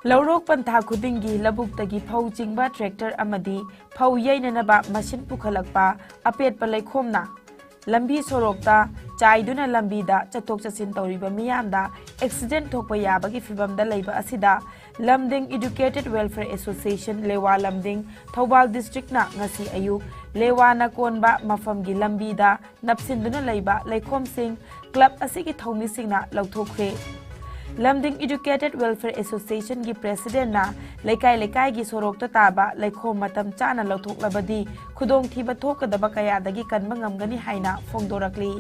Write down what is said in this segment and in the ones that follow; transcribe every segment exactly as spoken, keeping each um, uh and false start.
ꯂꯧꯔꯣꯛ ꯄꯟꯊꯥ ꯈꯨꯗꯤꯡꯒꯤ ꯂꯧꯕꯨꯛꯇꯒꯤ ꯐꯧ ꯆꯤꯡꯕ tractor ꯑꯃꯗꯤ ꯐꯧ ꯌꯩꯅꯅꯕ machine ꯄꯨꯈꯠꯂꯛꯄ ꯑꯄꯦꯠꯄ ꯂꯩꯈꯣꯝꯅ ꯂꯝꯕꯤ ꯁꯣꯔꯣꯛꯇ ꯆꯥꯏꯗꯨꯅ ꯂꯝꯕꯤꯗ ꯆꯠꯊꯣꯛ ꯆꯠꯁꯤꯟ ꯇꯧꯔꯤꯕ ꯃꯤꯌꯥꯝꯗ accident ꯊꯣꯛꯄ ꯌꯥꯕꯒꯤ ꯐꯤꯚꯝꯗ ꯂꯩꯕ ꯑꯁꯤꯗ ꯂꯝꯗꯤꯡ Educated Welfare Association ꯂꯦꯋꯥ ꯂꯝꯗꯤꯡ ꯊꯧꯕꯥꯜ districtꯅ ꯉꯁꯤ ꯑꯌꯨꯛ ꯂꯦꯋꯥꯅ ꯀꯣꯟꯕ ꯃꯐꯝꯒꯤ ꯂꯝꯕꯤꯗ ꯅꯞꯁꯤꯟꯗꯨꯅ ꯂꯩꯕ ꯂꯩꯈꯣꯝꯁꯤꯡ club ꯑꯁꯤꯒꯤ ꯊꯧꯃꯤꯁꯤꯡꯅ ꯂꯧꯊꯣꯛꯈ꯭ꯔꯦ꯫ ꯂꯝꯗꯤꯡ Educated Welfare Associationꯒꯤ presidentꯅ ꯂꯩꯀꯥꯏ ꯂꯩꯀꯥꯏꯒꯤ ꯁꯣꯔꯣꯛꯇ ꯇꯥꯕ ꯂꯩꯈꯣꯝ ꯃꯇꯝ ꯆꯥꯅ ꯂꯧꯊꯣꯛꯂꯕꯗꯤ ꯈꯨꯗꯣꯡꯊꯤꯕ ꯊꯣꯛꯀꯗꯕ ꯀꯌꯥꯗꯒꯤ ꯀꯟꯕ ꯉꯝꯒꯅꯤ ꯍꯥꯏꯅ ꯐꯣꯡꯗꯣꯔꯛꯂꯤ꯫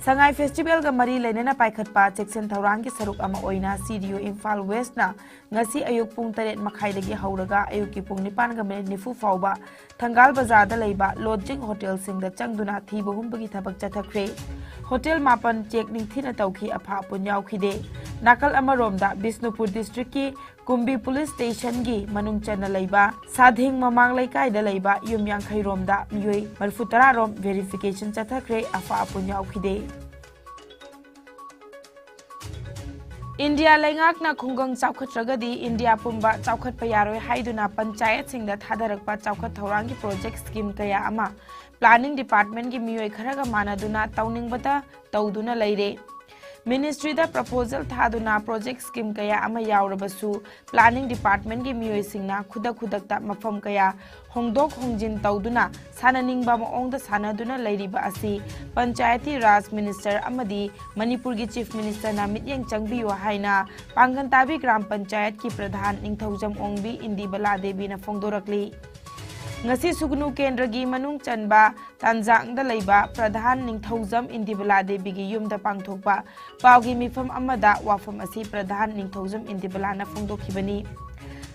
ꯁꯉꯥꯏ festivalꯒ ꯃꯔꯤ ꯂꯩꯅꯅ ꯄꯥꯏꯈꯠꯄ ꯆꯦꯛꯁꯤꯟ ꯊꯧꯔꯥꯡꯒꯤ ꯁꯔꯨꯛ ꯑꯃ ꯑꯣꯏꯅ CDO ꯏꯝꯐꯥꯜ Westꯅ ꯉꯁꯤ ꯑꯌꯨꯛ ꯄꯨꯡ ꯇꯔꯦꯠ ꯃꯈꯥꯏꯗꯒꯤ ꯍꯧꯔꯒ ꯑꯌꯨꯛꯀꯤ ꯄꯨꯡ ꯅꯤꯄꯥꯟꯒ minute ꯅꯤꯐꯨ ꯐꯥꯎꯕ ꯊꯪꯒꯥꯜ ꯕꯖꯥꯔꯗ ꯂꯩꯕ lodging hotelꯁꯤꯡꯗ ꯆꯪꯗꯨꯅ ꯊꯤꯕ ꯍꯨꯝꯕꯒꯤ ꯊꯕꯛ ꯆꯠꯊꯈ꯭ꯔꯦ꯫ Hotel ꯃꯥꯄꯟ check ꯅꯤꯡꯊꯤꯅ ꯇꯧꯈꯤ, ꯑꯐ ꯑꯄꯨꯟ ꯌꯥꯎꯈꯤꯗꯦ꯫ ꯅꯥꯀꯜ ꯑꯃꯔꯣꯝꯗ ꯕꯤꯁꯅꯨꯄꯨꯔ districtꯀꯤ ꯀꯨꯝꯕꯤ police stationꯒꯤ ꯃꯅꯨꯡ ꯆꯟꯅ ꯂꯩꯕ ꯁꯥꯙꯤꯡ ꯃꯃꯥꯡ ꯂꯩꯀꯥꯏꯗ ꯂꯩꯕ ꯌꯨꯝ ꯌꯥꯡꯈꯩ ꯔꯣꯝꯗ ꯃꯤꯑꯣꯏ ꯃꯔꯤꯐꯨ ꯇꯔꯥ ꯔꯣꯝ verification ꯆꯠꯊꯈ꯭ꯔꯦ, ꯑꯐ ꯑꯄꯨꯟ ꯌꯥꯎꯈꯤꯗꯦ꯫ ꯏꯟꯗꯤꯌꯥ ꯂꯩꯉꯥꯛꯅ ꯈꯨꯡꯒꯪ ꯆꯥꯎꯈꯠꯇ꯭ꯔꯒꯗꯤ ꯏꯟꯗꯤꯌꯥ ꯄꯨꯝꯕ ꯆꯥꯎꯈꯠꯄ ꯌꯥꯔꯣꯏ ꯍꯥꯏꯗꯨꯅ ꯄꯟꯆꯥꯌꯠꯁꯤꯡꯗ ꯊꯥꯗꯔꯛꯄ ꯆꯥꯎꯈꯠ ꯊꯧꯔꯥꯡꯒꯤ project scheme ꯀꯌꯥ ꯑꯃ planning departmentꯀꯤ ꯃꯤꯑꯣꯏ ꯈꯔꯒ ꯃꯥꯟꯅꯗꯨꯅ ꯇꯧꯅꯤꯡꯕꯇ ꯇꯧꯗꯨꯅ ꯂꯩꯔꯦ꯫ Ministryꯗ proposal ꯊꯥꯗꯨꯅ project scheme ꯀꯌꯥ ꯑꯃ ꯌꯥꯎꯔꯕꯁꯨ planning departmentꯀꯤ ꯃꯤꯑꯣꯏꯁꯤꯡꯅ ꯈꯨꯗꯛ ꯈꯨꯗꯛꯇ ꯃꯐꯝ ꯀꯌꯥ ꯍꯣꯡꯗꯣꯛ ꯍꯣꯡꯖꯤꯟ ꯇꯧꯗꯨꯅ ꯁꯥꯟꯅꯅꯤꯡꯕ ꯃꯑꯣꯡꯗ ꯁꯥꯟꯅꯗꯨꯅ ꯂꯩꯔꯤꯕ ꯑꯁꯤ ꯄꯟꯆꯥꯌꯇꯤ ꯔꯥꯖ minister ꯑꯃꯗꯤ ꯃꯅꯤꯄꯨꯔꯒꯤ chief ministerꯅ ꯃꯤꯠꯌꯦꯡ ꯆꯪꯕꯤꯌꯨ ꯍꯥꯏꯅ ꯄꯥꯡꯒꯟ ꯇꯥꯕꯤ ꯒ꯭ꯔꯥꯝ ꯄꯟꯆꯥꯌꯠꯀꯤ ꯄ꯭ꯔꯙꯥꯟ ꯅꯤꯡꯊꯧꯖꯝ ꯑꯣꯡꯕꯤ ꯏꯟꯗꯤꯕꯂꯥ ꯗꯦꯕꯤꯅ ꯐꯣꯡꯗꯣꯔꯛꯂꯤ꯫ ꯉꯁꯤ ꯁꯨꯒꯅꯨ ꯀꯦꯟꯗ꯭ꯔꯒꯤ ꯃꯅꯨꯡ ꯆꯟꯕ ꯇꯥꯟꯖꯥꯡꯗ ꯂꯩꯕ ꯄ꯭ꯔꯙꯥꯟ ꯅꯤꯡꯊꯧꯖꯝ ꯏꯟꯗꯤꯕꯂꯥ ꯗꯦꯕꯤꯒꯤ ꯌꯨꯝꯗ ꯄꯥꯡꯊꯣꯛꯄ ꯄꯥꯎꯒꯤ ꯃꯤꯐꯝ ꯑꯃꯗ ꯋꯥꯐꯝ ꯑꯁꯤ ꯄ꯭ꯔꯙꯥꯟ ꯅꯤꯡꯊꯧꯖꯝ ꯏꯟꯗꯤꯕꯂꯥꯅ ꯐꯣꯡꯗꯣꯛꯈꯤꯕꯅꯤ꯫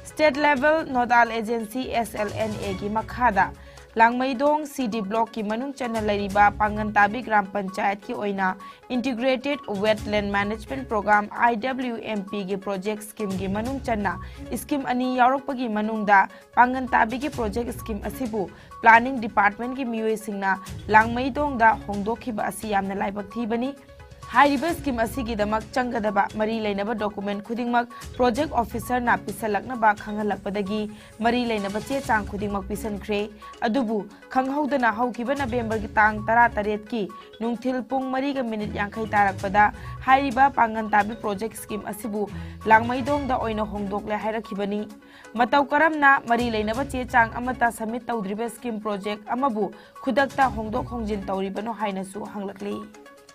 State Level Nodal Agency, SLNAꯒꯤ ꯃꯈꯥꯗ ꯂꯥꯡꯃꯩꯗꯣꯡ CD blockꯀꯤ ꯃꯅꯨꯡ ꯆꯟꯅ ꯂꯩꯔꯤꯕ ꯄꯥꯡꯒꯟ ꯇꯥꯕꯤ ꯒ꯭ꯔꯥꯝ ꯄꯟꯆꯥꯌꯠꯀꯤ ꯑꯣꯏꯅ Integrated Wetland Management Program, IWMPꯒꯤ project schemeꯒꯤ ꯃꯅꯨꯡ ꯆꯟꯅ scheme ꯑꯅꯤ ꯌꯥꯎꯔꯛꯄꯒꯤ ꯃꯅꯨꯡꯗ ꯄꯥꯡꯒꯟ ꯇꯥꯕꯤꯒꯤ project scheme ꯑꯁꯤꯕꯨ planning departmentꯀꯤ ꯃꯤꯑꯣꯏꯁꯤꯡꯅ ꯂꯥꯡꯃꯩꯗꯣꯡꯗ ꯍꯣꯡꯗꯣꯛꯈꯤꯕ ꯑꯁꯤ ꯌꯥꯝꯅ ꯂꯥꯏꯕꯛ ꯊꯤꯕꯅꯤ꯫ ꯍꯥꯏꯔꯤꯕ ꯁ꯭ꯀꯤꯝ ꯑꯁꯤꯒꯤꯗꯃꯛ ꯆꯪꯒꯗꯕ ꯃꯔꯤ ꯂꯩꯅꯕ ꯗꯣꯀꯨꯃꯦꯟ ꯈꯨꯗꯤꯡꯃꯛ ꯄ꯭ꯔꯣꯖꯦꯛ ꯑꯣꯐꯤꯁꯔꯅ ꯄꯤꯁꯜꯂꯛꯅꯕ ꯈꯪꯍꯜꯂꯛꯄꯗꯒꯤ ꯃꯔꯤ ꯂꯩꯅꯕ ꯆꯦ ꯆꯥꯡ ꯈꯨꯗꯤꯡꯃꯛ ꯄꯤꯁꯟꯈ꯭ꯔꯦ꯫ ꯑꯗꯨꯕꯨ ꯈꯪꯍꯧꯗꯅ ꯍꯧꯈꯤꯕ ꯅꯕꯦꯝꯕꯔꯒꯤ ꯇꯥꯡ ꯇꯔꯥꯇꯔꯦꯠꯀꯤ ꯅꯨꯡꯊꯤꯜ ꯄꯨꯡ ꯃꯔꯤꯒ ꯃꯤꯅꯤꯠ ꯌꯥꯡꯈꯩ ꯇꯥꯔꯛꯄꯗ ꯍꯥꯏꯔꯤꯕ ꯄꯥꯡꯒꯟ ꯇꯥꯕꯤ ꯄ꯭ꯔꯣꯖꯦꯛ ꯁ꯭ꯀꯤꯝ ꯑꯁꯤꯕꯨ ꯂꯥꯡꯃꯩꯗꯣꯡꯗ ꯑꯣꯏꯅ ꯍꯣꯡꯗꯣꯛꯂꯦ ꯍꯥꯏꯔꯛꯈꯤꯕꯅꯤ꯫ ꯃꯇꯧ ꯀꯔꯝꯅ ꯃꯔꯤ ꯂꯩꯅꯕ ꯆꯦ ꯆꯥꯡ ꯑꯃꯠꯇ ꯁꯕꯃꯤꯠ ꯇꯧꯗ꯭ꯔꯤꯕ ꯁ꯭ꯀꯤꯝ ꯄ꯭ꯔꯣꯖꯦꯛ ꯑꯃꯕꯨ ꯈꯨꯗꯛꯇ ꯍꯣꯡꯗꯣꯛ ꯍꯣꯡꯖꯤꯟ ꯇꯧꯔꯤꯕꯅꯣ ꯍꯥꯏꯅꯁꯨ ꯍꯪꯂꯛꯂꯤ꯫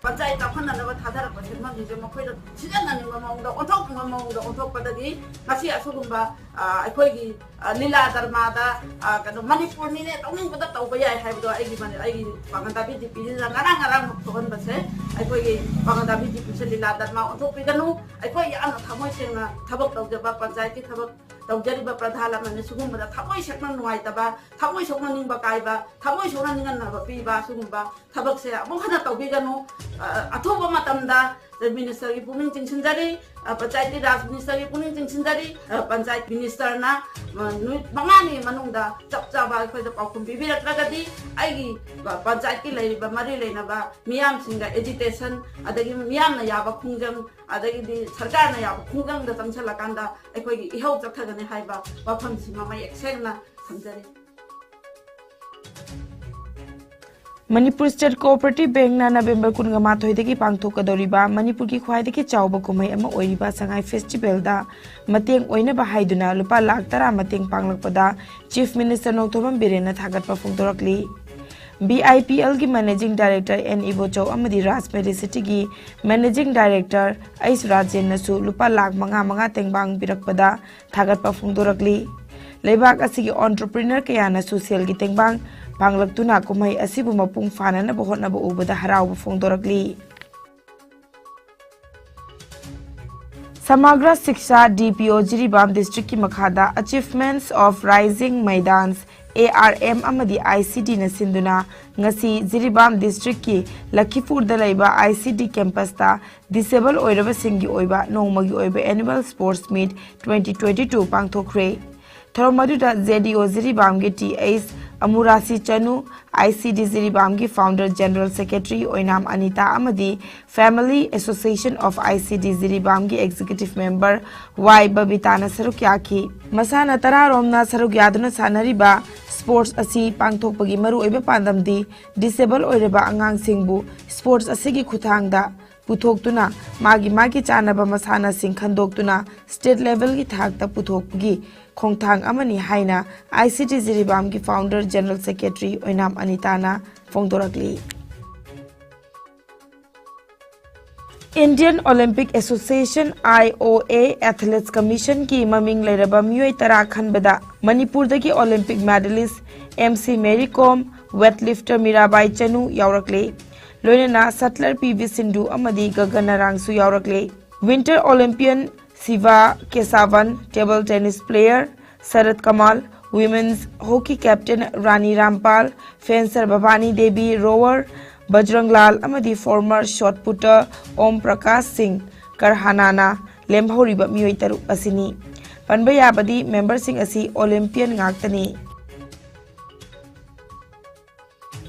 ꯄꯟꯆꯥꯌꯠ ꯆꯥꯎꯈꯠꯅꯅꯕ ꯊꯥꯗꯔꯛꯄ ꯁꯦꯟꯐꯝꯁꯤꯡꯁꯦ ꯃꯈꯣꯏꯗ ꯁꯤꯖꯤꯟꯅꯅꯤꯡꯕ ꯃꯑꯣꯡꯗ, ꯑꯣꯟꯊꯣꯛꯅꯤꯡꯕ ꯃꯑꯣꯡꯗ ꯑꯣꯟꯊꯣꯛꯄꯗꯒꯤ ꯉꯁꯤ ꯑꯁꯤꯒꯨꯝꯕ, ꯑ, ꯑꯩꯈꯣꯏꯒꯤ, ꯑ, ꯂꯤꯂꯥ ꯗꯔꯃꯥꯗ, ꯑ, ꯀꯩꯅꯣ, ꯃꯅꯤꯄꯨꯔꯅꯤꯅꯦ, ꯇꯧꯅꯤꯡꯕꯗ ꯇꯧꯕ ꯌꯥꯏ ꯍꯥꯏꯕꯗꯣ ꯑꯩꯒꯤ ꯃꯅꯤ-, ꯑꯩꯒꯤ ꯄꯥꯡꯒꯟ ꯇꯥꯕꯤ ꯖꯤꯄꯤꯁꯤꯗ ꯉꯔꯥꯡ ꯉꯔꯥꯡꯃꯛ ꯊꯣꯛꯍꯟꯕꯁꯦ, ꯑꯩꯈꯣꯏꯒꯤ ꯄꯥꯡꯒꯟ ꯇꯥꯕꯤ ꯖꯤꯄꯤꯁꯦ ꯂꯤꯂꯥ ꯗꯔꯃꯥ ꯑꯣꯟꯊꯣꯛꯄꯤꯒꯅꯨ꯫ ꯑꯩꯈꯣꯏ ꯌꯥꯝꯅ ꯊꯃꯣꯏ ꯁꯦꯡꯅ ꯊꯕꯛ ꯇꯧꯖꯕ ꯄꯟꯆꯥꯌꯠꯀꯤ ꯊꯕꯛ ꯇꯧꯖꯔꯤꯕ ꯄ꯭ꯔꯙꯥꯟ ꯑꯃꯅ ꯁꯤꯒꯨꯝꯕꯗ ꯊꯃꯣꯏ ꯁꯦꯡꯅ ꯅꯨꯡꯉꯥꯏꯇꯕ, ꯊꯃꯣꯏ ꯁꯣꯛꯅ ꯅꯤꯡꯕ ꯀꯥꯏꯕ, ꯊꯃꯣꯏ ꯁꯣꯛꯅ ꯅꯤꯡꯍꯟꯅꯕ ꯄꯤꯕ ꯁꯤꯒꯨꯝꯕ ꯊꯕꯛꯁꯦ ꯑꯃꯨꯛ ꯍꯟꯅ ꯇꯧꯕꯤꯒꯅꯨ꯫ ꯑ, ꯑꯊꯨꯕ ꯃꯇꯝꯗ ꯆꯤꯐ ꯃꯤꯅꯤꯁꯇꯔꯒꯤ ꯄꯨꯛꯅꯤꯡ ꯆꯤꯡꯁꯤꯟꯖꯔꯤ, ꯑ, ꯄꯟꯆꯥꯌꯠꯇꯤ ꯔꯥꯖ ꯃꯤꯅꯤꯁꯇꯔꯒꯤ ꯄꯨꯛꯅꯤꯡ ꯆꯤꯡꯁꯤꯟꯖꯔꯤ꯫ ꯑ, ꯄꯟꯆꯥꯌꯠ ꯃꯤꯅꯤꯁꯇꯔꯅ, ꯑ, ꯅꯨꯃꯤꯠ ꯃꯉꯥꯅꯤ ꯃꯅꯨꯡꯗ ꯆꯞ ꯆꯥꯕ ꯑꯩꯈꯣꯏꯗ ꯄꯥꯎꯈꯨꯝ ꯄꯤꯕꯤꯔꯛꯇ꯭ꯔꯒꯗꯤ ꯑꯩꯒꯤ, ꯑ, ꯄꯟꯆꯥꯌꯠꯀꯤ ꯂꯩꯔꯤꯕ ꯃꯔꯤ ꯂꯩꯅꯕ ꯃꯤꯌꯥꯝꯁꯤꯡꯗ ꯑꯦꯖꯤꯇꯦꯁꯟ, ꯑꯗꯒꯤ ꯃꯤꯌꯥꯝꯅ ꯌꯥꯕ ꯈꯣꯡꯖꯪ, ꯑꯗꯒꯤꯗꯤ ꯁꯔꯀꯥꯔꯅ ꯌꯥꯕ ꯈꯣꯡꯖꯪꯗ ꯆꯪꯁꯤꯜꯂꯀꯥꯟꯗ ꯑꯩꯈꯣꯏꯒꯤ ꯏꯍꯧ ꯆꯠꯊꯒꯅꯤ ꯍꯥꯏꯕ ꯋꯥꯐꯝꯁꯤꯃ ꯃꯌꯦꯛ ꯁꯦꯡꯅ ꯊꯝꯖꯔꯤ꯫ ꯃꯅꯤꯄꯨꯔ ꯁ꯭ꯇꯦꯠ ꯀꯣꯑꯣꯄꯔꯦꯇꯤꯚ ꯕꯦꯡꯛꯅ ꯅꯕꯦꯝꯕꯔ ꯀꯨꯟꯃꯥꯊꯣꯏꯗꯒꯤ ꯄꯥꯡꯊꯣꯛꯀꯗꯧꯔꯤꯕ ꯃꯅꯤꯄꯨꯔꯒꯤ ꯈ꯭ꯋꯥꯏꯗꯒꯤ ꯆꯥꯎꯕ ꯀꯨꯝꯍꯩ ꯑꯃ ꯑꯣꯏꯔꯤꯕ ꯁꯉꯥꯏ ꯐꯦꯁꯇꯤꯚꯦꯜꯗ ꯃꯇꯦꯡ ꯑꯣꯏꯅꯕ ꯍꯥꯏꯗꯨꯅ ꯂꯨꯄꯥ ꯂꯥꯈ ꯇꯔꯥ ꯃꯇꯦꯡ ꯄꯥꯡꯂꯛꯄꯗ ꯆꯤꯐ ꯃꯤꯅꯤꯁꯇꯔ ꯅꯣꯡꯊꯣꯝꯕꯝ ꯕꯤꯔꯦꯟꯅ ꯊꯥꯒꯠꯄ ꯐꯣꯡꯗꯣꯔꯛꯂꯤ꯫ ꯕꯤ ꯑꯥꯏ ꯄꯤ ꯑꯦꯜꯒꯤ ꯃꯦꯅꯦꯖꯤꯡ ꯗꯥꯏꯔꯦꯛꯇꯔ ꯑꯦꯟ ꯏꯕꯣꯆꯧ ꯑꯃꯗꯤ ꯔꯥꯖ ꯃꯦꯗꯤꯁꯤꯇꯤꯒꯤ ꯃꯦꯅꯦꯖꯤꯡ ꯗꯥꯏꯔꯦꯛꯇꯔ ꯑꯩꯁ ꯔꯥꯖꯦꯟꯅꯁꯨ ꯂꯨꯄꯥ ꯂꯥꯈ ꯃꯉꯥ ꯃꯉꯥ ꯇꯦꯡꯕꯥꯡ ꯄꯤꯔꯛꯄꯗ ꯊꯥꯒꯠꯄ ꯐꯣꯡꯗꯣꯔꯛꯂꯤ꯫ ꯂꯩꯕꯥꯛ ꯑꯁꯤꯒꯤ ꯑꯣꯟꯇꯔꯄ꯭ꯔꯤꯅꯔ ꯀꯌꯥꯅꯁꯨ ꯁꯦꯜꯒꯤ ꯇꯦꯡꯕꯥꯡ ꯄꯥꯡꯂꯛꯇꯨꯅ ꯀꯨꯝꯍꯩ ꯑꯁꯤꯕꯨ ꯃꯄꯨꯡ ꯐꯥꯅꯅꯕ ꯍꯣꯠꯅꯕ ꯎꯕꯗ ꯍꯔꯥꯎꯕ ꯐꯣꯡꯗꯣꯔꯛꯂꯤ꯫ ꯁꯃꯒ꯭ꯔ ꯁꯤꯛꯁꯥ ꯗꯤ ꯄꯤ ꯑꯣ ꯖꯤꯔꯤꯕꯥꯝ ꯗꯤꯁꯇ꯭ꯔꯤꯛꯀꯤ ꯃꯈꯥꯗ Achievements of Rising Maidans, A R M ꯑꯃꯗꯤ ꯑꯥꯏ ꯁꯤ ꯗꯤꯅ ꯁꯤꯟꯗꯨꯅ ꯉꯁꯤ ꯖꯤꯔꯤꯕꯥꯝ ꯗꯤꯁꯇ꯭ꯔꯤꯛꯀꯤ ꯂꯈꯤꯄꯨꯔꯗ ꯂꯩꯕ ꯑꯥꯏ ꯁꯤ ꯗꯤ ꯀꯦꯝꯄꯁꯇ ꯗꯤꯁꯦꯕꯜ ꯑꯣꯏꯔꯕꯁꯤꯡꯒꯤ ꯑꯣꯏꯕ ꯅꯣꯡꯃꯒꯤ ꯑꯣꯏꯕ annual sports meet twenty twenty two ꯄꯥꯡꯊꯣꯛꯈ꯭ꯔꯦ꯫ ꯊꯧꯔꯝ ꯑꯗꯨꯗ ꯖꯦ ꯗꯤ ꯑꯣ ꯖꯤꯔꯤꯕꯥꯝꯒꯤ T H ꯑꯃꯨꯔꯥꯁꯤ Chanu, I C D ꯖꯤꯔꯤꯕꯥꯝꯒꯤ founder general secretary ꯑꯣꯏꯅꯥꯝ ꯑꯅꯤꯇꯥ ꯑꯃꯗꯤ Family Association of I C D ꯖꯤꯔꯤꯕꯥꯝꯒꯤ executive member ꯋꯥꯏ ꯕꯕꯤꯇꯥꯅ ꯁꯔꯨꯛ ꯌꯥꯈꯤ꯫ ꯃꯁꯥꯟꯅ ꯇꯔꯥꯔꯣꯝꯅ ꯁꯔꯨꯛ ꯌꯥꯗꯨꯅ ꯁꯥꯟꯅꯔꯤꯕ sports ꯑꯁꯤ ꯄꯥꯡꯊꯣꯛꯄꯒꯤ ꯃꯔꯨꯑꯣꯏꯕ ꯄꯥꯟꯗꯝꯗꯤ disable ꯑꯣꯏꯔꯕ ꯑꯉꯥꯡꯁꯤꯡꯕꯨ sports ꯑꯁꯤꯒꯤ ꯈꯨꯠꯊꯥꯡꯗ ꯄꯨꯊꯣꯛꯇꯨꯅ ꯃꯥꯒꯤ ꯃꯥꯒꯤ ꯆꯥꯟꯅꯕ ꯃꯁꯥꯟꯅꯁꯤꯡ ꯈꯟꯗꯣꯛꯇꯨꯅ state levelꯒꯤ ꯊꯥꯛꯇ ꯄꯨꯊꯣꯛꯄꯒꯤ ꯈꯣꯡꯊꯥꯡ ꯑꯃꯅꯤ ꯍꯥꯏꯅ I C D ꯖꯤꯔꯤꯕꯥꯝꯒꯤ founder general secretary Oinam ꯑꯅꯤꯇꯥꯅ ꯐꯣꯡꯗꯣꯔꯛꯂꯤ꯫ Indian Olympic Association, I O A, Athletes Commissionꯒꯤ ꯃꯃꯤꯡ ꯂꯩꯔꯕ ꯃꯤꯑꯣꯏ ꯇꯔꯥ ꯈꯟꯕꯗ ꯃꯅꯤꯄꯨꯔꯗꯒꯤ Olympic medalist M C Mary ꯀꯣꯝ, weightlifter ꯃꯤꯔꯥꯕꯥꯏ ꯆꯅꯨ ꯌꯥꯎꯔꯛꯂꯦ꯫ ꯂꯣꯏꯅꯅ shutler ꯄꯤ ꯚꯤ ꯁꯤꯟꯙꯨ ꯑꯃꯗꯤ Gagan ꯅꯔꯥꯡꯁꯨ ꯌꯥꯎꯔꯛꯂꯦ꯫ Winter Olympian ꯁꯤꯚꯥ Kesavan, table tennis player ꯁꯔꯠ ꯀꯃꯥꯜ, women's hockey captain ꯔꯥꯅꯤ ꯔꯥꯝꯄꯥꯜ, fencer ꯚꯕꯥꯅꯤ ꯗꯦꯕꯤ, rower ꯕꯖꯔꯪ ꯂꯥꯜ ꯑꯃꯗꯤ former shot putter ꯑꯣꯝ ꯄ꯭ꯔꯀꯥꯁ ꯁꯤꯡ ꯀꯔꯍꯥꯅꯥꯅ ꯂꯦꯝꯍꯧꯔꯤꯕ ꯃꯤꯑꯣꯏ ꯇꯔꯨꯛ ꯑꯁꯤꯅꯤ꯫ ꯄꯟꯕ ꯌꯥꯕꯗꯤ memberꯁꯤꯡ ꯑꯁꯤ Olympian ꯉꯥꯛꯇꯅꯤ꯫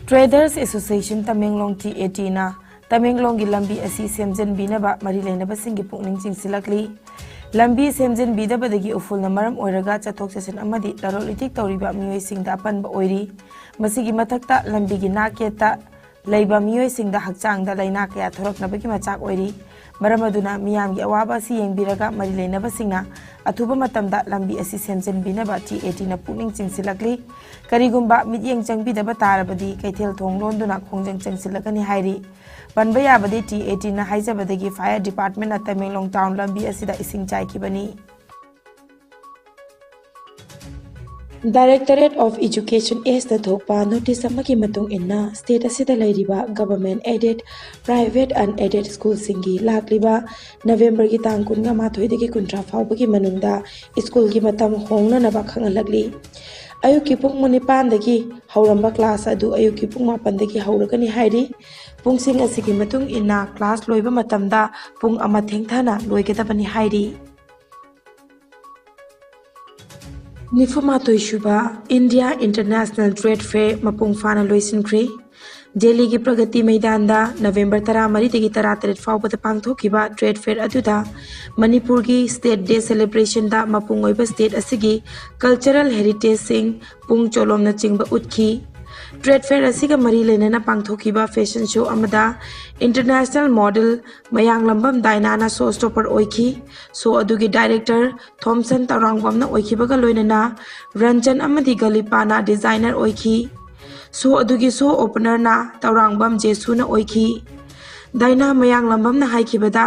Traders Association Tamenglong, T A ꯇꯤꯅ ꯇꯃꯦꯡꯂꯣꯡꯒꯤ ꯂꯝꯕꯤ ꯑꯁꯤ ꯁꯦꯝꯖꯤꯟꯕꯤꯅꯕ ꯃꯔꯤ ꯂꯩꯅꯕꯁꯤꯡꯒꯤ ꯄꯨꯛꯅꯤꯡ ꯆꯤꯡꯁꯤꯜꯂꯛꯂꯤ꯫ ꯂꯝꯕꯤ ꯁꯦꯝꯖꯤꯟꯕꯤꯗꯕꯗꯒꯤ ꯎꯐꯨꯜꯅ ꯃꯔꯝ ꯑꯣꯏꯔꯒ ꯆꯠꯊꯣꯛ ꯆꯠꯁꯤꯟ ꯑꯃꯗꯤ ꯂꯂꯣꯟ ꯏꯇꯤꯛ ꯇꯧꯔꯤꯕ ꯃꯤꯑꯣꯏꯁꯤꯡꯗ ꯑꯄꯟꯕ ꯑꯣꯏꯔꯤ꯫ ꯃꯁꯤꯒꯤ ꯃꯊꯛꯇ ꯂꯝꯕꯤꯒꯤ ꯅꯥꯛꯌꯦꯠꯇ ꯂꯩꯕ ꯃꯤꯑꯣꯏꯁꯤꯡꯗ ꯍꯛꯆꯥꯡꯗ ꯂꯥꯏꯅꯥ ꯀꯌꯥ ꯊꯣꯔꯛꯅꯕꯒꯤ ꯃꯆꯥꯛ ꯑꯣꯏꯔꯤ꯫ ꯃꯔꯝ ꯑꯗꯨꯅ ꯃꯤꯌꯥꯝꯒꯤ ꯑꯋꯥꯕ ꯑꯁꯤ ꯌꯦꯡꯕꯤꯔꯒ ꯃꯔꯤ ꯂꯩꯅꯕꯁꯤꯡꯅ ꯑꯊꯨꯕ ꯃꯇꯝꯗ ꯂꯝꯕꯤ ꯑꯁꯤ ꯁꯦꯝꯖꯤꯟꯕꯤꯅꯕ ꯇꯤ ꯑꯦ ꯇꯤꯅ ꯄꯨꯛꯅꯤꯡ ꯆꯤꯡꯁꯤꯜꯂꯛꯂꯤ꯫ ꯀꯔꯤꯒꯨꯝꯕ ꯃꯤꯠꯌꯦꯡ ꯆꯪꯕꯤꯗꯕ ꯇꯥꯔꯕꯗꯤ ꯀꯩꯊꯦꯜ ꯊꯣꯡ ꯂꯣꯟꯗꯨꯅ ꯈꯣꯡꯖꯪ ꯆꯪꯁꯤꯜꯂꯛꯀꯅꯤ ꯍꯥꯏꯔꯤ꯫ ꯄꯟꯕ ꯌꯥꯕꯗꯤ ꯇꯤ ꯑꯦ ꯇꯤꯅ ꯍꯥꯏꯖꯕꯗꯒꯤ fire departmentꯅ ꯇꯃꯦꯡꯂꯣꯡ town ꯂꯝꯕꯤ ꯑꯁꯤꯗ ꯏꯁꯤꯡ ꯆꯥꯏꯈꯤꯕꯅꯤ꯫ Directorate of Education Act ꯊꯣꯛꯄ notice ꯑꯃꯒꯤ ꯃꯇꯨꯡ ꯏꯟꯅ state ꯑꯁꯤꯗ ꯂꯩꯔꯤꯕ government aided, private unaided schoolꯁꯤꯡꯒꯤ ꯂꯥꯛꯂꯤꯕ ꯅꯕꯦꯝꯕꯔꯒꯤ ꯇꯥꯡ ꯀꯨꯟꯃꯥꯊꯣꯏꯗꯒꯤ ꯀꯨꯟꯊ꯭ꯔꯥ ꯐꯥꯎꯕꯒꯤ ꯃꯅꯨꯡꯗ schoolꯒꯤ ꯃꯇꯝ ꯍꯣꯡꯅꯅꯕ ꯈꯪꯍꯜꯂꯛꯂꯤ꯫ ꯑꯌꯨꯛꯀꯤ ꯄꯨꯡ ꯅꯤꯄꯥꯟꯗꯒꯤ ꯍꯧꯔꯝꯕ class ꯑꯗꯨ ꯑꯌꯨꯛꯀꯤ ꯄꯨꯡ ꯃꯥꯄꯟꯗꯒꯤ ꯍꯧꯔꯒꯅꯤ ꯍꯥꯏꯔꯤ꯫ ꯄꯨꯡꯁꯤꯡ ꯑꯁꯤꯒꯤ ꯃꯇꯨꯡ ꯏꯟꯅ class ꯂꯣꯏꯕ ꯃꯇꯝꯗ ꯄꯨꯡ ꯑꯃ ꯊꯦꯡꯊꯅ ꯂꯣꯏꯒꯗꯕꯅꯤ ꯍꯥꯏꯔꯤ꯫ ꯅꯤꯐꯨꯃꯥꯊꯣꯏ ꯁꯨꯕ ꯏꯟꯗꯤꯌꯥ ꯏꯟꯇꯔꯅꯦꯁꯅꯦꯜ ꯇ꯭ꯔꯦꯗ ꯐꯦꯌꯔ ꯃꯄꯨꯡ ꯐꯥꯅ ꯂꯣꯏꯁꯤꯟꯈ꯭ꯔꯦ꯫ ꯗꯦꯜꯂꯤꯒꯤ ꯄ꯭ꯔꯒꯇꯤ ꯃꯩꯗꯥꯟꯗ ꯅꯕꯦꯝꯕꯔ ꯇꯔꯥꯃꯔꯤꯗꯒꯤ ꯇꯔꯥꯇꯔꯦꯠ ꯐꯥꯎꯕꯗ ꯄꯥꯡꯊꯣꯛꯈꯤꯕ ꯇ꯭ꯔꯦꯗ ꯐꯦꯌꯔ ꯑꯗꯨꯗ ꯃꯅꯤꯄꯨꯔꯒꯤ ꯁ꯭ꯇꯦꯠ ꯗꯦ ꯁꯦꯂꯦꯕ꯭ꯔꯦꯁꯟꯗ ꯃꯄꯨꯡ ꯑꯣꯏꯕ ꯁ꯭ꯇꯦꯠ ꯑꯁꯤꯒꯤ ꯀꯜꯆꯔꯦꯜ ꯍꯦꯔꯤꯇꯦꯖꯁꯤꯡ, ꯄꯨꯡ ꯆꯣꯂꯣꯝꯅꯆꯤꯡꯕ ꯎꯠꯈꯤ꯫ ꯇ꯭ꯔꯦꯗ ꯐꯦꯌꯔ ꯑꯁꯤꯒ ꯃꯔꯤ ꯂꯩꯅꯅ ꯄꯥꯡꯊꯣꯛꯈꯤꯕ ꯐꯦꯁꯟ ꯁꯣ ꯑꯃꯗ ꯏꯟꯇꯔꯅꯦꯁꯅꯦꯜ ꯃꯣꯗꯦꯜ ꯃꯌꯥꯡꯂꯝꯕꯝ ꯗꯥꯏꯅꯥꯅ ꯁꯣ ꯁ꯭ꯇꯣꯄꯔ ꯑꯣꯏꯈꯤ꯫ ꯁꯣ ꯑꯗꯨꯒꯤ ꯗꯥꯏꯔꯦꯛꯇꯔ ꯊꯣꯝꯁꯟ ꯇꯧꯔꯥꯡꯕꯝꯅ ꯑꯣꯏꯈꯤꯕꯒ ꯂꯣꯏꯅꯅ ꯔꯟꯖꯟ ꯑꯃꯗꯤ ꯒꯂꯤꯄꯥꯅ ꯗꯤꯖꯥꯏꯅꯔ ꯑꯣꯏꯈꯤ꯫ ꯁꯣ ꯑꯗꯨꯒꯤ ꯁꯣ ꯑꯣꯄꯅꯔꯅ ꯇꯧꯔꯥꯡꯕꯝ ꯖꯦꯁꯨꯅ ꯑꯣꯏꯈꯤ꯫ ꯗꯥꯏꯅꯥ ꯃꯌꯥꯡꯂꯝꯕꯝꯅ ꯍꯥꯏꯈꯤꯕꯗ,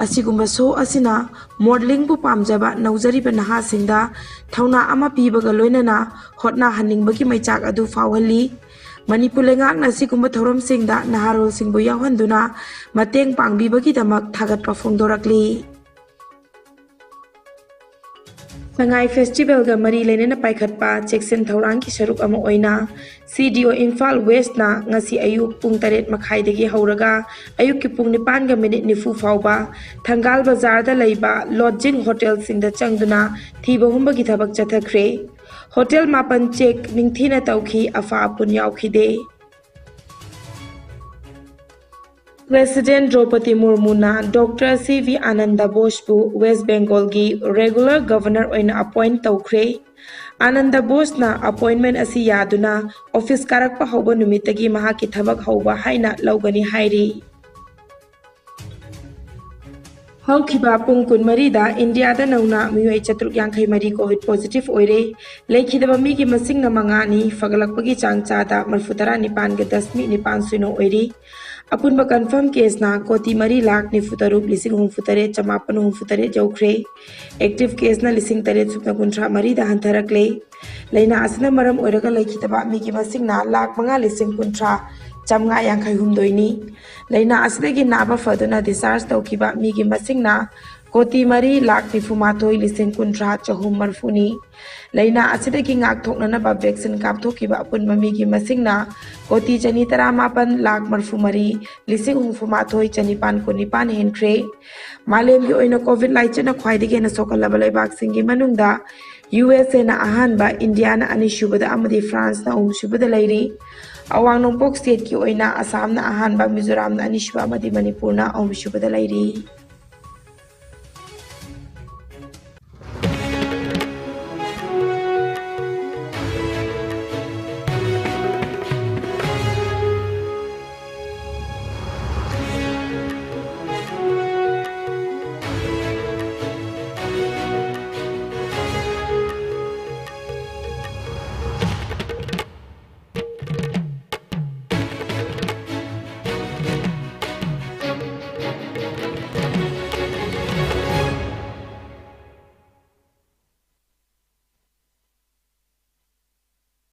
ꯑꯁꯤꯒꯨꯝꯕ ꯁꯣ ꯑꯁꯤꯅ ꯃꯣꯗꯦꯂꯤꯡꯕꯨ ꯄꯥꯝꯖꯕ ꯅꯧꯖꯔꯤꯕ ꯅꯍꯥꯁꯤꯡꯗ ꯊꯧꯅꯥ ꯑꯃ ꯄꯤꯕꯒ ꯂꯣꯏꯅꯅ ꯍꯣꯠꯅꯍꯟꯅꯤꯡꯕꯒꯤ ꯃꯩꯆꯥꯛ ꯑꯗꯨ ꯐꯥꯎꯍꯜꯂꯤ꯫ ꯃꯅꯤꯄꯨꯔ ꯂꯩꯉꯥꯛꯅ ꯑꯁꯤꯒꯨꯝꯕ ꯊꯧꯔꯝꯁꯤꯡꯗ ꯅꯍꯥꯔꯣꯜꯁꯤꯡꯕꯨ ꯌꯥꯎꯍꯟꯗꯨꯅ ꯃꯇꯦꯡ ꯄꯥꯡꯕꯤꯕꯒꯤꯗꯃꯛ ꯊꯥꯒꯠꯄ ꯐꯣꯡꯗꯣꯔꯛꯂꯤ꯫ ꯁꯉꯥꯏ ꯐꯦꯁꯇꯤꯚꯦꯜꯒ ꯃꯔꯤ ꯂꯩꯅꯅ ꯄꯥꯏꯈꯠꯄ ꯆꯦꯛꯁꯤꯟ ꯊꯧꯔꯥꯡꯒꯤ ꯁꯔꯨꯛ ꯑꯃ ꯑꯣꯏꯅ ꯁꯤ ꯗꯤ ꯑꯣ ꯏꯝꯐꯥꯜ ꯋꯦꯁꯅ ꯉꯁꯤ ꯑꯌꯨꯛ ꯄꯨꯡ ꯇꯔꯦꯠ ꯃꯈꯥꯏꯗꯒꯤ ꯍꯧꯔꯒ ꯑꯌꯨꯛꯀꯤ ꯄꯨꯡ ꯅꯤꯄꯥꯟꯒ ꯃꯤꯅꯤꯠ ꯅꯤꯐꯨ ꯐꯥꯎꯕ ꯊꯪꯒꯥꯜ ꯕꯖꯥꯔꯗ ꯂꯩꯕ ꯂꯣꯗꯖꯤꯡ ꯍꯣꯇꯦꯜꯁꯤꯡꯗ ꯆꯪꯗꯨꯅ ꯊꯤꯕ ꯍꯨꯝꯕꯒꯤ ꯊꯕꯛ ꯆꯠꯊꯈ꯭ꯔꯦ꯫ ꯍꯣꯇꯦꯜ ꯃꯥꯄꯟ ꯆꯦꯛ ꯅꯤꯡꯊꯤꯅ ꯇꯧꯈꯤ, ꯑꯐ ꯑꯄꯨꯟ ꯌꯥꯎꯈꯤꯗꯦ꯫ ꯄ꯭ꯔꯦꯁꯤꯗꯦꯟꯠ ꯗ꯭ꯔꯧꯄꯗꯤ ꯃꯨꯔꯃꯨꯅ ꯗꯣꯛꯇꯔ ꯁꯤ ꯚꯤ ꯑꯥꯅꯟꯗ ꯕꯣꯁꯄꯨ ꯋꯦꯁ ꯕꯦꯡꯒꯣꯜꯒꯤ ꯔꯦꯒꯨꯂꯔ ꯒꯚꯔꯅꯔ ꯑꯣꯏꯅ ꯑꯦꯄꯣꯏꯟꯠ ꯇꯧꯈ꯭ꯔꯦ꯫ ꯑꯥꯅꯟꯗ ꯕꯣꯁꯅ ꯑꯦꯄꯣꯏꯟꯠꯃꯦꯟꯠ ꯑꯁꯤ ꯌꯥꯗꯨꯅ ꯑꯣꯐꯤꯁ ꯀꯥꯔꯛꯄ ꯍꯧꯕ ꯅꯨꯃꯤꯠꯇꯒꯤ ꯃꯍꯥꯛꯀꯤ ꯊꯕꯛ ꯍꯧꯕ ꯍꯥꯏꯅ ꯂꯧꯒꯅꯤ ꯍꯥꯏꯔꯤ꯫ ꯍꯧꯈꯤꯕ ꯄꯨꯡ ꯀꯨꯟꯃꯔꯤꯗ ꯏꯟꯗꯤꯌꯥꯗ ꯅꯧꯅ ꯃꯤꯑꯣꯏ ꯆꯥꯇ꯭ꯔꯨꯛ ꯌꯥꯡꯈꯩ ꯃꯔꯤ ꯀꯣꯚꯤꯗ ꯄꯣꯖꯤꯇꯤꯚ ꯑꯣꯏꯔꯦ꯫ ꯂꯩꯈꯤꯗꯕ ꯃꯤꯒꯤ ꯃꯁꯤꯡꯅ ꯃꯉꯥꯅꯤ, ꯐꯒꯠꯂꯛꯄꯒꯤ ꯆꯥꯡ ꯆꯥꯗ ꯃꯔꯤꯐꯨ ꯇꯔꯥ ꯅꯤꯄꯥꯟꯒ ꯗꯁꯃꯤꯛ ꯅꯤꯄꯥꯟ ꯁꯤꯅꯣ ꯑꯣꯏꯔꯤ꯫ ꯑꯄꯨꯟꯕ ꯀꯟꯐꯥꯔꯝ ꯀꯦꯁꯅ ꯀꯣꯇꯤ ꯃꯔꯤ ꯂꯥꯈ ꯅꯤꯐꯨ ꯇꯔꯨꯛ ꯂꯤꯁꯤꯡ ꯍꯨꯝꯐꯨ ꯇꯔꯦꯠ ꯆꯃꯥꯄꯟ ꯍꯨꯝꯐꯨ ꯇꯔꯦꯠ ꯌꯧꯈ꯭ꯔꯦ꯫ ꯑꯦꯛꯇꯤꯚ ꯀꯦꯁꯅ ꯂꯤꯁꯤꯡ ꯇꯔꯦꯠ ꯁꯨꯞꯅ ꯀꯨꯟꯊ꯭ꯔꯥ ꯃꯔꯤꯗ ꯍꯟꯊꯔꯛꯂꯦ꯫ ꯂꯥꯏꯅꯥ ꯑꯁꯤꯅ ꯃꯔꯝ ꯑꯣꯏꯔꯒ ꯂꯩꯈꯤꯗꯕ ꯃꯤꯒꯤ ꯃꯁꯤꯡꯅ ꯂꯥꯈ ꯃꯉꯥ ꯂꯤꯁꯤꯡ ꯀꯨꯟꯊ꯭ꯔꯥ ꯆꯥꯝꯃꯉꯥ ꯌꯥꯡꯈꯩ ꯍꯨꯝꯗꯣꯏꯅꯤ꯫ ꯂꯥꯏꯅꯥ ꯑꯁꯤꯗꯒꯤ ꯅꯥꯕ ꯐꯗꯨꯅ ꯗꯤꯁꯆꯥꯔꯖ ꯇꯧꯈꯤꯕ ꯃꯤꯒꯤ ꯃꯁꯤꯡꯅ ꯀꯣꯇꯤ ꯃꯔꯤ ꯂꯥꯈ ꯅꯤꯐꯨ ꯃꯥꯊꯣꯏ ꯂꯤꯁꯤꯡ ꯀꯨꯟꯊ꯭ꯔꯥ ꯆꯍꯨꯝ ꯃꯔꯤꯐꯨꯅꯤ꯫ ꯂꯥꯏꯅꯥ ꯑꯁꯤꯗꯒꯤ ꯉꯥꯛꯊꯣꯛꯅꯅꯕ ꯚꯦꯛꯁꯤꯟ ꯀꯥꯞꯊꯣꯛꯈꯤꯕ ꯑꯄꯨꯟꯕ ꯃꯤꯒꯤ ꯃꯁꯤꯡꯅ ꯀꯣꯇꯤ ꯆꯅꯤ ꯇꯔꯥꯃꯥꯄꯟ ꯂꯥꯈ ꯃꯔꯤꯐꯨ ꯃꯔꯤ ꯂꯤꯁꯤꯡ ꯍꯨꯝꯐꯨ ꯃꯥꯊꯣꯏ ꯆꯅꯤꯄꯥꯟ ꯀꯨꯟꯅꯤꯄꯥꯟ ꯍꯦꯟꯈ꯭ꯔꯦ꯫ ꯃꯥꯂꯦꯝꯒꯤ ꯑꯣꯏꯅ ꯀꯣꯚꯤꯗ ꯂꯥꯏꯆꯠꯅ ꯈ꯭ꯋꯥꯏꯗꯒꯤ ꯍꯦꯟꯅ ꯁꯣꯛꯍꯜꯂꯕ ꯂꯩꯕꯥꯛꯁꯤꯡꯒꯤ ꯃꯅꯨꯡꯗ ꯌꯨ ꯑꯦꯁ ꯑꯦꯅ ꯑꯍꯥꯟꯕ, ꯏꯟꯗꯤꯌꯥꯅ ꯑꯅꯤꯁꯨꯕꯗ ꯑꯃꯗꯤ ꯐ꯭ꯔꯥꯟꯁꯅ ꯑꯍꯨꯝꯁꯨꯕꯗ ꯂꯩꯔꯤ꯫ ꯑꯋꯥꯡ ꯅꯣꯡꯄꯣꯛ ꯁ꯭ꯇꯦꯠꯀꯤ ꯑꯣꯏꯅ ꯑꯁꯥꯝꯅ ꯑꯍꯥꯟꯕ, ꯃꯤꯖꯣꯔꯥꯝꯅ ꯑꯅꯤꯁꯨꯕ ꯑꯃꯗꯤ ꯃꯅꯤꯄꯨꯔꯅ ꯑꯍꯨꯝꯁꯨꯕꯗ ꯂꯩꯔꯤ꯫